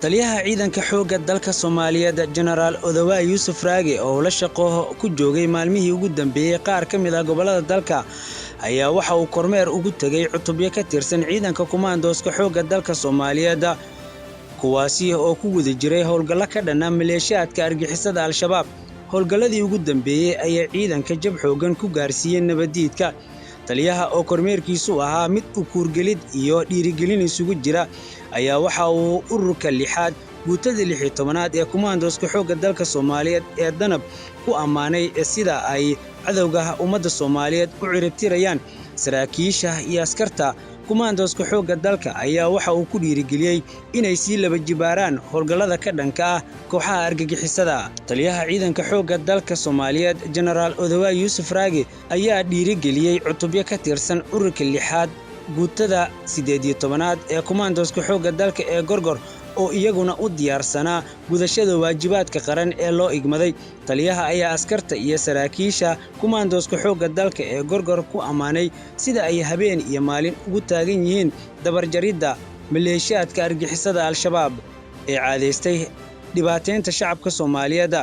Taliyaha ciidanka xoogga dalka Soomaaliyeed, Jenaraal Odawaa Yuusuf Raage, oo la shaqo ku joogay maalmihii ugu dambeeyey qaar ka mid ah gobollada dalka, ayaa waxa uu kormeer ugu tegay cutubyo ka tirsan ciidanka kumaandooska xoogga dalka Soomaaliyeed, kuwaasi oo ku guda jiray howlgallo ka dhana maleeshiyaadka argixisada Al-Shabaab. Howlgalladii ugu dambeeyey ayaa ciidanka jab xooggan ku gaarsiiyey nabaddiidka. Taliyaha oo kormeerkiisu ahaa mid u kuurgelid iyo dhiirigelin isugu jira ayaa waxa uu ururka lixaad, guutada 16aad ee kumaandooska xoogga dalka Soomaaliyeed ee Danab ku ammaanay sida ay cadowga ummadda Soomaaliyeed u ciribtirayaan. Saraakiisha iyo askarta kumaandooska xoogga dalka ayaa waxa uu ku dhiirigeliyey inay sii laba jibaaraan howlgallada ka dhanka ah kooxaha argagixisada. Taliyaha ciidanka xoogga dalka Soomaaliyeed, Jenaraal Odawaa Yuusuf Raage, ayaa dhiirigeliyey cutubyo ka tirsan ururka lixaad, guutada 18aad ee kumaandooska xoogga dalka ee Gorgor, oo iyaguna u diyaarsanaa gudashada waajibaadka qaran ee loo igmaday. Taliyaha ayaa askarta iyo saraakiisha kumaandooska xoogga dalka ee Gorgor ku ammaanay sida ay habeen iyo maalin ugu taagan yihiin dabarjaridda maleeshiyaadka argixisada Al-Shabaab ee caadaystay dhibaateynta shacabka Soomaaliyeed.